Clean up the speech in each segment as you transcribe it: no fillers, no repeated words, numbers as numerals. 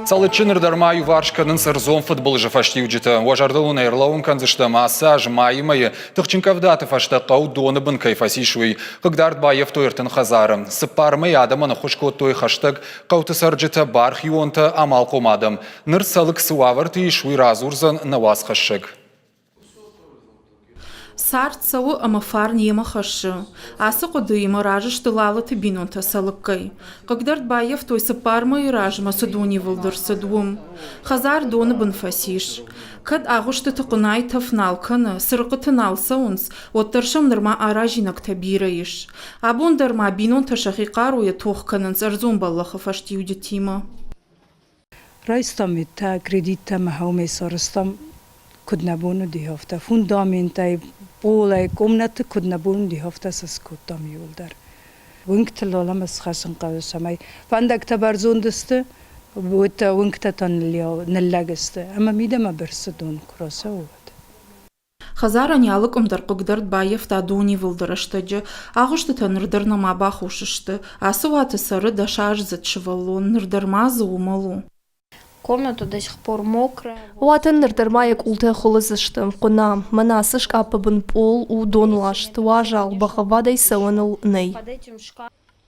Цӕлыччы ныр дӕр ма иуварс кӕнынц ӕрдзон фыдбылызы фӕстиуджытӕ. Уӕ зӕрдыл уын ӕрлӕууын кӕндзыстӕм, ацы аз майы мӕйы тыхджын къӕвдаты фӕстӕ хъӕу доны бын кӕй фӕцис, уый. Хъыгдард баййӕфтой 30 хӕдзары. Цыппар мӕйы адӕмӕн ӕххуыс кодтой хӕстӕг хъӕуты цӕрджытӕ, бархионтӕ, амалхъом адӕм. Ныр Цӕлыкк цы уавӕрты ис, уый радзурдзӕн нӕ уацхӕссӕг. Цард цӕуы ӕмӕ фарн йемӕ хӕссы. Ацы хъуыдыимӕ разы сты Лалыты бинонтӕ Цӕлыккӕй. Хъыгдард баййӕфтой цыппар мӕйы размӕ цы донивылд ӕрцыд, уым. Хӕдзар доны бын фӕцис. Кӕд агъуыстыты хъуынайы тӕф нал кӕны, цырыхъыты нал цӕуынц, уӕддӕр сӕм нырма аразинӕгтӕ бирӕ ис. Абон дӕр ма бинонтӕ сӕхи хъаруйӕ тох кӕнынц ӕрдзон бӕллӕхы фӕстиуджытимӕ. Райстам миттӕ, кредиттӕ ма хъӕумӕ сарӕзтам, куыд нӕ бон уыди, афтӕ. Фундаментӕй, пъолӕй, комнӕты куыд нӕ бон уыди, афтӕ сӕ скодтам иууылдӕр. Уынгтыл уӕлӕмӕ схӕцын хъӕуы, цӕмӕй фӕндӕгтӕ бӕрзонд сты, уӕдта уынгтӕ та ныллӕг сты ӕмӕ мидӕмӕ бырсы дон куы рацӕуы, уӕд. Хӕдзарӕн йӕ алы къуым дӕр хъыгдард баййӕфта донивылды рӕстӕджы. Агъуыстытӕ ныр дӕр нӕма бахус сты. Ацы уаты цӕры дӕсаздзыд сывӕллон, ныр дӕр ма дзы уымӕл у. Комната до сих пор мокрая. Уатӕн ныр дӕр ма йӕ къултӕ хуылыдз сты, хъуына. Мӕнӕ ацы скъаппы бын пъол у донласт, уазал, бӕгъӕввадӕй цӕуӕн ыл нӕй.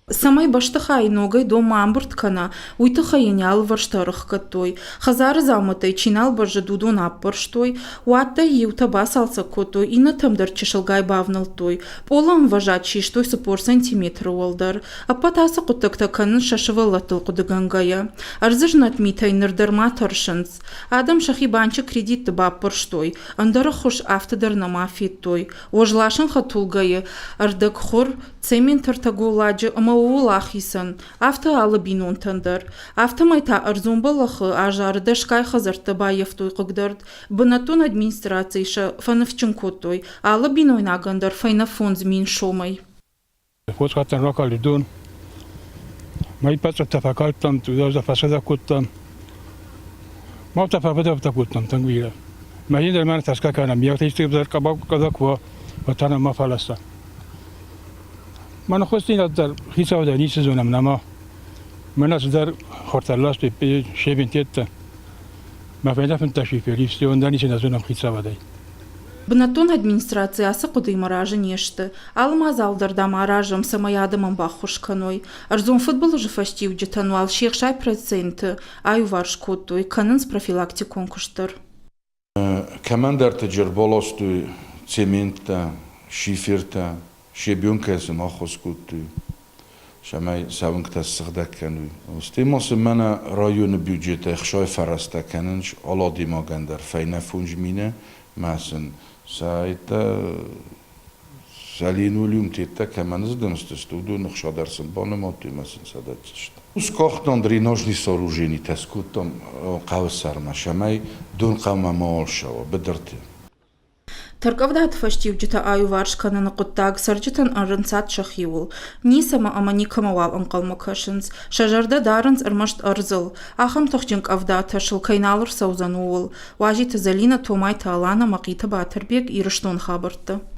Цӕмӕй бӕстыхайы ногӕй дон ма ӕмбырд кӕна, уый тыххӕй йын йӕ алывӕрстӕ ӕрӕхгӕдтой. Хӕдзары дзаумӕттӕй чи нал бӕззыд, уыдон аппӕрстой. Уаттӕй иутӕ бацалцӕг кодтой, иннӕтӕм дӕр чысылгай бавнӕлдтой. Пъолы ӕмвӕзад систой 40 сантиметры уӕлдӕр. Ӕппӕт ацы хъуыддӕгтӕ кӕнынц сӕ сывӕллӕттыл хъуыдыгӕнгӕйӕ. Ӕрдзы знӕт митӕй ныр дӕр ма тӕрсынц. Адӕм сӕхи банчы кредитты баппӕрстой, ӕндӕр ӕххуыс афтӕ дӕр нӕма федтой. Уӕзласӕн хӕдтулгӕйы ӕрдӕгхур цемент ӕртӕ голладжы ӕмӕ ууыл ахицӕн, афтӕ алы бинонтӕн дӕр. Афтӕмӕй та ӕрдзон бӕллӕхы азары дӕсгай хӕдзӕрттӕ баййӕфтой хъыгдард. Бынӕттон администрацийы сӕ фӕныфсджын кодтой алы бинойнагӕн дӕр фӕйнӕ 5000 сомӕй. Фосхаттӕн ракалди дон. Мӕй пӕцъӕттӕ фӕкалдтам, тъудӕрдӕ фӕсӕдӕ кодтам. Мах та фӕфӕдӕфтӕ кодтам тынг бирӕ. Мӕ дӕр мӕнӕ тӕрсгӕ кӕнӕм, йӕ исты къӕбӕк куы уа, та нӕ ма фӕласа. Мӕ ныххуысдзинад дӕр хицаудӕй ницы зонӕм нӕма. Мӕнӕ цыдӕр хортӕ ластой шебентеттӕ. Мӕ фӕйнӕ фынддӕс фелисты, дӕр ницы нӕ зонӕм хицауадӕй. Бынӕттон администраци ацы хъуыдыимӕ разы не сты. Алы мадзал дӕр, дам, аразӕм, цӕмӕй адӕмӕн баххуыс кӕной. Ӕрдзон фыдбылызы фӕстиуджытӕн уал се 60% аиуварс кодтой, кӕнынц профилактикон куыст дӕр. Кӕмӕндӕрты ӕрбаластой цементтӕ, шифертӕ, щебенкӕ сын ӕххуыс кодтой, цӕмӕй сӕ уынгтӕ ссыгъдӕг кӕной. Стӕй ма сын мӕнӕ районы бюджетӕй ӕхсай фӕрӕзтӕ кӕнынц алы адӕймагӕн дӕр фӕйнӕ 5 мины мӕ сын сӕ сӕ линолеумтеттӕ кӕмӕн здымстысты, уыдоны хсӕн дӕр сын банымадтой ӕмӕ сын сӕ дӕтдзысты. Скъахтам дренажный сооруженитӕ, скодтам хъӕуы сӕрмӕ, цӕмӕй дон хъӕумӕ мауал ссӕуа быдырты. Тӕрккъӕвдаты фӕстиуджытӕ аиуварс кӕныны хъуыддаг цӕрджытӕн ӕрынцад сӕхиуыл. Ницӕмӕ ӕмӕ никӕмӕуал ӕнхъӕлмӕ кӕсынц. Сӕ зӕрдӕ дарынц ӕрмӕст ӕрдзыл. Ахӕм тыхджын къӕвдатӕ сыл кӕй нал ӕрцӕудзӕн, ууыл. Уазиты Зӕлинӕ, Томайты Алана, Мӕхъиты Батырбег, Ирыстон хабӕрттӕ.